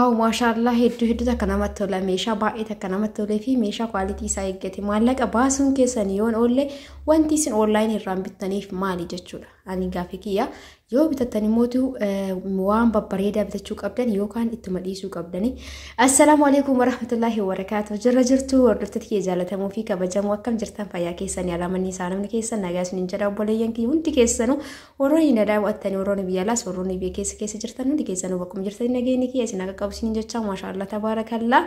Wow, maashaallah, hedduu hedduu takka namatti tola. Meeshaa baay'ee takka namatti tolee fi meeshaa quality isaa eeggate. Maallaqa baasuun keessan yoon oolle, wanti isin online irraan bittaniif maali jechuudha. Ani gaaffii kiyya, yoo bitattan immoo waan babbareedaa bitachuu qabdan yookaan ittuma dhiisuu qabdani. Assalaamu alaikum warahmatullahi wabarakaatuh. Jirra jirtu, hordoftoota kiyya jaalatamuu fi kabajamoo, akkam jirtan? Fayyaa keessanii, alamanni isaa namni keessan nagaa isiniin jedha. Obboleeyyan kiyya hundi keessanuu, warroonni na daawwattanii, warroonni biyya alaas, warroonni biyya keessa keessa jirtan, hundi keessanuu bakkuma jirtan nageenyi kiyya isin akka qabu isiniin jecha. Maashaallah, tabaarakallaa,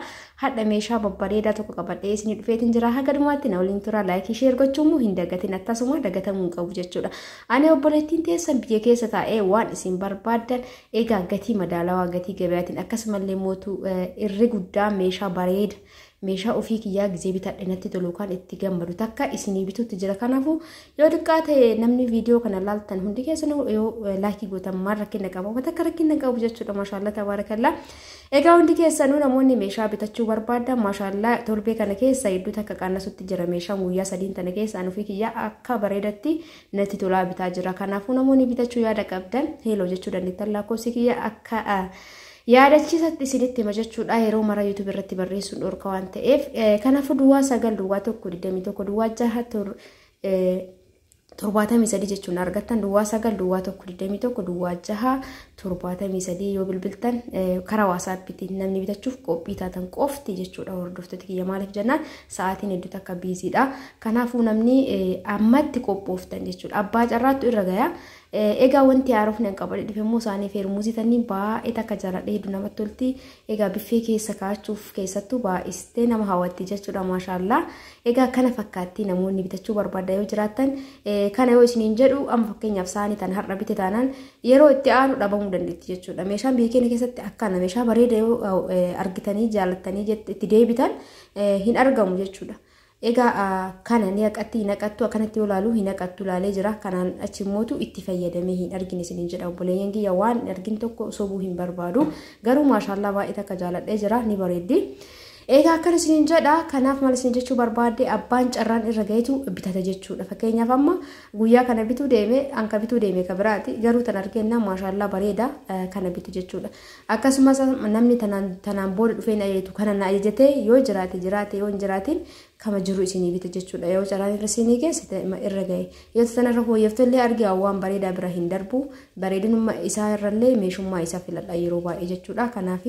hadha meeshaa babbareedaa tokko qabadhee isinii dhufeetiin jira. Haga dhumaatti na waliin tura. Like, share gochuun hin dagatin, akkasuma dagatamuu hin qabu jechuudha. Ani obboleettiin teessan biyya keessa taa'ee waan isin barbaaddan egaa gatii madaalawaa, gatii gabayaatiin, akkasumallee mootuu irri guddaa meeshaa bareeda, meeshaa ofii kiyyaa gizee bitadhe natti tolu kan itti gammadu takka isinii bitutti jira. Kanaafuu yoo xiqqaa ta'e namni viidiyoo kana laaltan hundi keessanuu yoo like gootan maal rakkina qaba? Wanta akka rakkina qabu jechuudha. Maashaallah, tabaarakallaa. Egaa hundi keessanuu namoonni meeshaa bitachuu barbaadan, maashaallah, torbee kana keessa hedduu takka qannasutti jira meeshaan. Guyyaa 3n tana keessa ani ofii kiyyaa akka bareedatti natti tolaa bitaa jira. Kanaafuu namoonni bitachuu yaada qabdan hello jechuu dandeettan. Lakkoofsi kiyya akka yaadachiisatti isinitti hima jechuudha. Yeroo mara YouTube irratti barreessuun dhorka waan ta'eef, kanaafuu 0901210673 jechuun argattan. 0901210673 yoo bilbiltan, karaa WhatsAppiitiin namni bitachuuf qophii taatan qofti jechuudha. Hordoftoota kiyya, maaliif jennaan, sa'aatiin hedduu takka busydha. Kanaafuu namni ammatti qophooftan jechuudha. Abbaa carraattu irra gaya. Egaa wanti haarofni an qabadhe dhufe immoo isaanii feermuuzii tanniin baay'ee takka jaaladhe, hedduu namatti tolti. Egaa biffee keessa kaa'achuuf keessattuu baay'istee nama hawwatti jechuudha, maashaallaa. Egaa kana fakkaatti, namoonni bitachuu barbaadda yoo jiraattan, kana yoo isiniin jedhu, amma fakkeenyaaf saanii tan har'a bite taanaan yeroo itti aanu dhabamuu dandeetti jechuudha. Meeshaan biyya keenya keessatti akkana meeshaa bareeda yoo argitanii jaalattanii itti deebitan hin argamu jechuudha. Egaa kana ni haqatti, hin haqattu, akkanatti yoo ilaalu hin haqattu, ilaalee jira. Kanaan achi immootu itti fayyadamee hin argine isiniin jedha. Obboleeyyan kiyya, waan argin tokko sobuu hin barbaadu. Garuu maashaallaa, baay'ee takka jaaladhee jira, ni bareeddi. Egaa akkana isiniin jedha. Kanaaf maal isin jechuu barbaadde, abbaan carraan irra gahetu bitata jechuudha. Fakkeenyaaf amma guyyaa kana bituu deeme, anka bituu deeme ka biraati, garuu tan argennaa maashaallaa bareeda, kana bitu jechuudha. Akkasumas namni tanaan booda dhufee na ajajatu, kana na ajajatee yoo jiraate jiraate, yoo hin jiraatin kama jiru isinii bita jechuudha. Yoo carraan irra isinii geesse irra gahe. Yoo tanarra fooyyeftu illee arge, waan bareedaa bira hin darbu. Bareedinuma isaa irrallee meeshummaa isaa filadha yeroo baay'ee jechuudha. Kanaaf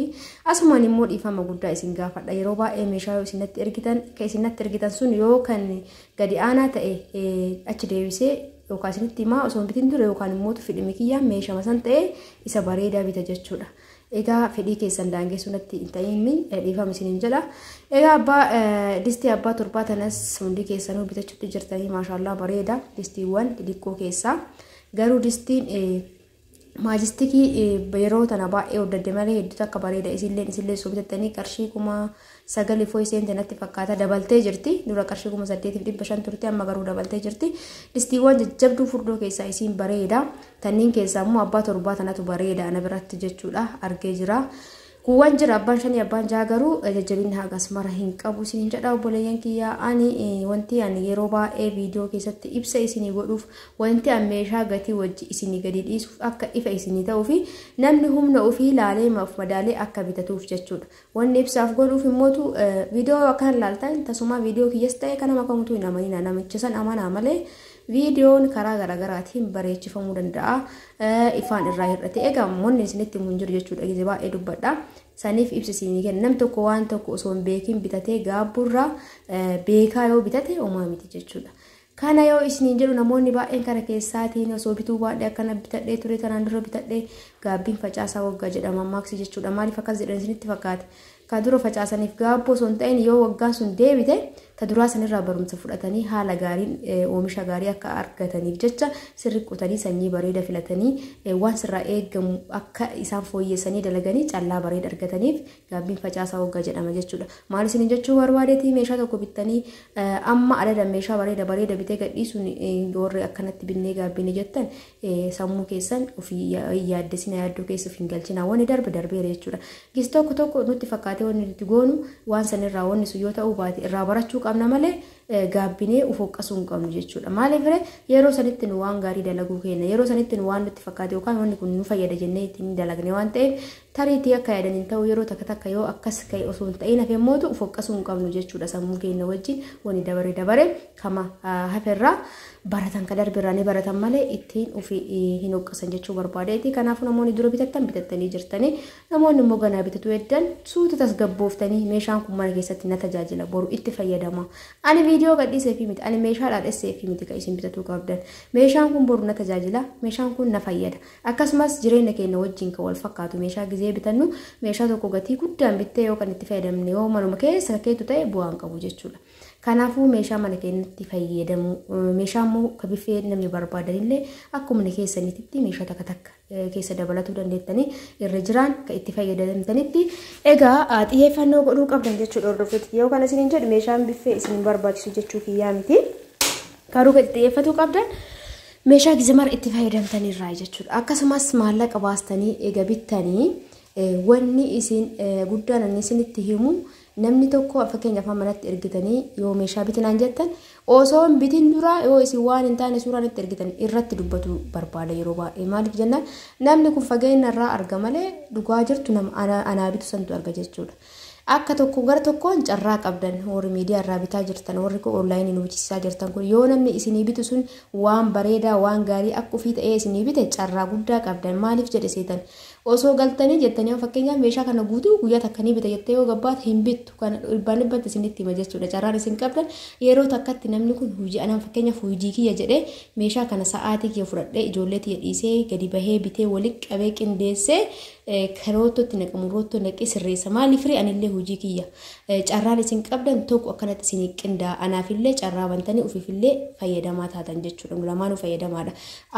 asumaan immoo dhiifama guddaa isin gaafadha. Yeroo baay'ee meeshaa yoo isinatti ergitan, kan isinatti ergitan sun yoo kan gadi aanaa ta'e achi deebisee yookaan isinitti himaa osoo hin bitin dura, yookaan immoo fedhii kiyyaa meeshama san ta'e isa bareedaa bita jechuudha. Egaa fedhii keessan daangeessuu natti hin ta'in, dhiifama isiniin jedha. Egaa abbaa distii abbaa 7 tanas hundi keessanuu bitachuutti jirtanii, maashaallaa, bareeda distiiwwan xixiqqoo keessaa. Garuu distiin Majesticii yeroo tana baay'ee hordodde malee hedduu takka bareeda. Isillee soo bitattanii qarshii 9,000 foo isheen natti fakkaata, dabaltee jirti. Dura qarshii 8,500 turte, amma garuu dabaltee jirti. Distiiwwan jajjabduu furdoo keessaa isiin bareeda. Tanniin keessaa immoo abbaa 7 tanatu bareeda ana biratti jechuudha, argee jira. Kuuwwan jira abbaan 5, abbaan 6, garuu jajjabinni hagas mara hin qabu isiniin jedha. Obboleeyyan kiyyaa, ani wanti ani yeroo baay'ee viidiyoo keessatti ibsa isinii godhuuf, wanti an meeshaa gatii wajji isinii gadi dhiisuuf, akka ifa isinii ta'uu fi namni humna ofii ilaalee maaf madaalee akka bitatuuf jechuudha. Wanni ibsaaf godhuuf immootu viidiyoo akkana ilaaltan tasuma viidiyoo kiyyas ta'e kana makamutu hin amanina, namicha san amanaa malee viidiyoon karaa garaagaraatiin bareechifamuu danda'a. Ifaan irraa hir'ate egaa wanni isinitti himu hin jiru jechuudha, gizee baay'ee dubbadha. Saniif ibsa isinii kenna. Namni tokko waan tokko osoo hin beekin bitatee gaabburraa beekaa yoo bitate homaa miti jechuudha. Kana yoo isiniin jedhu, namoonni baay'een kara keessaatiin osoo bituu baadhee akkana bitadhee ture, tanaan dura bitadhee gaabbiin facaasaa waggaa jedhama maaksi jechuudha. Maaliif akkas jedhan isinitti fakkaate? Ka dura facaasaniif gaabboo osoo hin ta'in, yoo waggaan sun deebite ta duraa sanirraa barumsa fudhatanii haala gaariin oomisha gaarii akka argataniif jecha sirri qotanii, sanyii bareeda filatanii, waan sirraa eegamu akka isaan fooyyessanii dalaganii callaa bareeda argataniif gaabbiin facaasaa waggaa jedhama jechuudha. Maal isin jechuu barbaadeeti, meeshaa tokko bittanii amma adada meeshaa bareeda bareeda bitee gadhiisuun, warri akkanatti binnee gaabbine jettan, sammuu keessan ofii yaaddesina, yaaddoo keessa of hin galchina, wanni darbe darbeera jechuudha. Gis tokko tokko nutti fakkaatee wanni nuti goonu waan sanirraa wanni sun yoo ta'uu baate irraa barachuu qabna malee Gaabbinee of hoqqasuu hin qabnu jechuudha. Maaliif ree yeroo sanitti nu waan gaarii dalaguu keenya yeroo sanitti nu waan nutti fakkaate yookaan wanni kun nu fayyada jennee ittiin dalagne waan ta'eef tariitii akka yaadan hin ta'u yeroo takka takka yoo akkas ka'e osoo hin ta'in hafe mootu of hoqqasuu hin qabnu jechuudha. Sammuu keenya wajjin wanni dabare dabare kama haferraa baratan ka darbirraa ni baratan malee ittiin ofii hin hoqqasan jechuu barbaadeeti. Kanaafuu namoonni dura bitattan bitattanii jirtanii namoonni immoo ganaa bitatu heddan suuta tasgabbooftanii meeshaan kun mana keessatti na tajaajila boru itti fayyadama. Ani viidiyoo gadhiisee fi miti ani meeshaa dhaadhessee fi miti kan isin bitatuu qabdan. Meeshaan kun boru na tajaajila meeshaan kun na fayyada. Akkasumas jireenya keenya wajjin kan wal fakkaatu meeshaa gizee bitannu meeshaa tokko gatii guddaan bittee yoo kan itti fayyadamne yoo manuma keessa keetu ta'e bu'aan qabu jechuudha. Kanaafuu meeshaa mana keenyatti fayyadamu meeshaa immoo ka biffee namni barbaadanillee akkuma mana keessanitti meeshaa takka takka keessa dabalatuu dandeettanii irra jiraan kan itti fayyadamtanitti egaa xiyyeeffannoo godhuu qabdan jechuudha hordoftoota. Yoo kana isiniin jedhu meeshaan biffee isin barbaachisu jechuu kiyyaa miti. Garuu kan xiyyeeffatuu qabdan meeshaa gizimar itti fayyadamtanirraa jechuudha. Akkasumas maallaqa baastanii eega bittanii wanni isin guddaan inni isinitti himu namni tokko fakkeenyaaf manatti ergitanii yoo meeshaa bitinaan jettan osoo hin bitin dura yoo isin waan hin taane suuraan itti ergitan irratti dubbatu barbaada yeroo baay'ee. Maaliif jennaan namni kun fageenya irraa arga malee dhugaa jirtu nama anaa bitu santu arga jechuudha. Akka tokko gara tokkoon carraa qabdan warri miidiyaa irraa bitaa jirtan warri onlaayinii nu bitisaa jirtan kun yoo namni isinii bitu sun waan bareedaa waan gaarii akka ofii ta'ee isinii bite carraa guddaa qabdan. Maaliif jedhe seetan osoo galtanii jettanii fakkeenyaaf meeshaa kana guutuu guyyaa takka ni bita jettee yoo gabbaate hin bittu kana dhibbaan dhibbatti isinitti hima jechuudha. Carraan isin qabdan yeroo takkatti namni kun hojii anaan fakkeenyaaf hojii kiyya jedhee meeshaa kana sa'aatii kiyya fudhadhee ijoollee tiyya dhiisee gadi bahee bitee walitti qabee qindeessee karoottootti naqamu roottoo naqee sirreessa. Maaliif ree anillee hojii kiyya carraan isin qabdan tokko akkanatti isin qindaa anaafillee carraa bantanii ofiifillee fayyadamaa taatan jechuudha. Lamaanuu fayyadamaadha.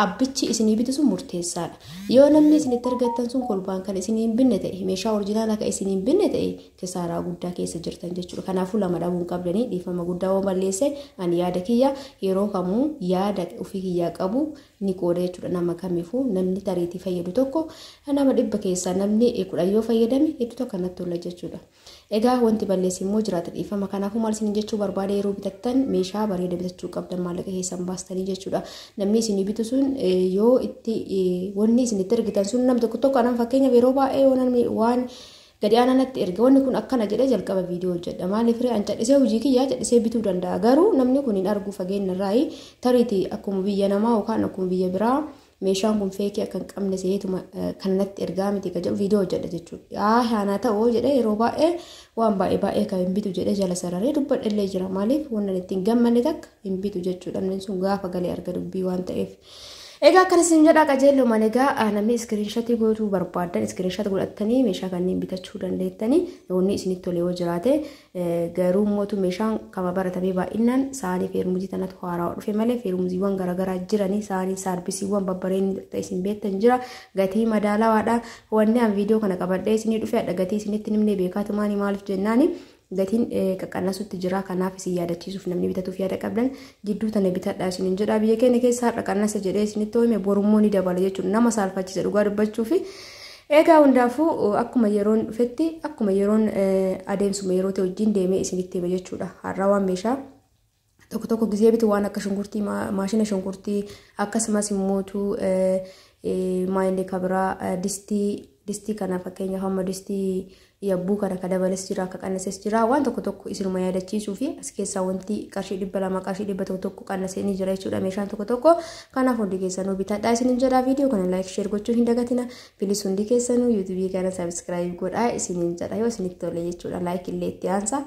Abbichi isinii bitu sun murteessaadha. Yoo namni isinitti argattan sun kolbaan kan isinii hin binne ta'e meeshaa orijinaalaa kan isinii hin binne ta'e kisaaraa guddaa keessa jirtan jechuudha. Kanaafuu lama dhabuun qabdanii dhiifama guddaa yoo balleesse ani yaada kiyya yeroo kamuu yaada ofii kiyyaa qabu ni qooda jechuudha. Nama kamiifuu namni tariitii fayyadu tokko nama dhibba keessaa namni 10 yoo fayyadame hedduu tokko natti tola jechuudha. Egaa wanti balleessi immoo jiraata dhiifama. Kanaafuu maal isin jechuu barbaade yeroo bitattan meeshaa bareeda bitachuu qabdan maallaqa keessan baastanii jechuudha. Namni isin bitu sun yoo itti wanni isin itti ergitan sun nam tokko tokko anaan fakkeenyaaf yeroo baay'ee yoo namni waan gadi aananatti erga wanni kun akkana jedhee jalqaba viidiyoo hojjedha. Maaliif ree an cadhisee hojii kiyyaa cadhisee bituu danda'a. Garuu namni kun hin argu fageenya irraa tariitii akkuma biyya namaa yookaan akkuma biyya biraa meeshaan kun feekii akka hin qabne seetuma kanatti ergaa miti ka jedhu viidiyoo hojjedha jechuudha. Haa ta'uu jedhee yeroo baay'ee waan baay'ee baay'ee kan hin bitu jedhee jala sararee dubbadhellee jira. Maaliif wannan ittiin gammanne takka hin bitu jechuudha. Namni sun gaafa galee arga dubbii waan ta'eef. Egaa akkan isin jedhaa qajeellumaan egaa namni iskiriinshatii gootuu barbaadan iskiriinshat godhattanii meeshaa kanneen bitachuu dandeettanii wanni isinitti tole yoo jiraate garuu mootu meeshaan kama baratamee baay'inaan saanii feermuzii tanatu haaraa dhufe malee feermuziiwwan garaagaraa jiranii saanii saarbisiiwwan babbareedni isin beektan jira gatii madaalawaadha. Wanni an viidiyoo kana qabadhee isinii dhufe adha gatii isinitti nimnee beekaatumaanii maaliif jennaani gatiin qaqqannasutti jira. Kanaaf isin yaadachiisuuf namni bitatuuf yaada qabdan jidduu tana bitadhaa isiniin jedha. Biyya keenya keessa har'a qannasa jedhee isinitti hime borummoo ni dabala jechuudha. Nama saalfachiisa dhugaa dubbachuu fi egaa hundaafuu akkuma yeroon dhufetti akkuma yeroon adeemsuma yeroo ta'e wajjin deemee isinitti hime jechuudha. Har'a waan meeshaa tokko tokko gizee bitu waan akka shunkurtii maashina shunkurtii akkasumas immootu maayillee kabiraa distii kana fakkeenyaaf amma distii yabbuu kana ka dabales jira akka qannases jira waan tokko tokko isinuma yaadachiisuu fi as keessaa wanti qarshii 200 qarshii 100 qannasee ni jira jechuudha meeshaan tokko tokko. Kanaaf hundi keessanuu bitadhaa isinin jedha. Viidiyoo kana laayik sheer gochuu hin dagatina. Bilis hundi keessanuu yuutuubii kana sabiskiraayib godhaa isinin jedha yoo isinitti tole jechuudha. Laayik illee itti aansa.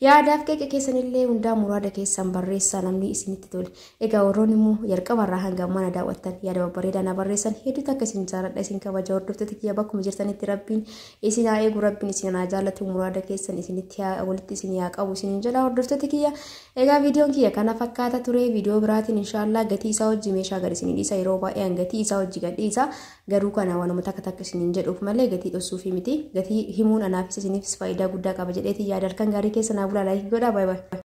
Yaadaaf qeeqa keessanillee hundaa muraada keessan barreessaa namni isinitti tole. Egaa warroonni immoo jalqabarraa hanga mana daawwattan yaada babbareedaa na barreessan hedduu takka isin jaaladha isin kabaja hordoftoota kiyya bakkuma jirtanitti rabbiin isin haa eegu rabbiin isin haa jaallatu muraada keessan isinitti walitti isin haa qabu isinin jedha hordoftoota kiyya. Egaa viidiyoon kiyya kana fakkaata ture. Viidiyoo biraatiin inshaallah gatii isaa hojii meeshaa gad isin dhiisa yeroo baay'ee gatii isaa hojii gad dhiisa garuu kana waanuma takka takka isinin jedhuuf malee gatii dhossuufi miti. Gatii himuun anaafis isiniifis faayidaa guddaa qaba jedheetii yaada. Halkan gaarii keessa naa bulaa laayikii godhaa. Baay baay.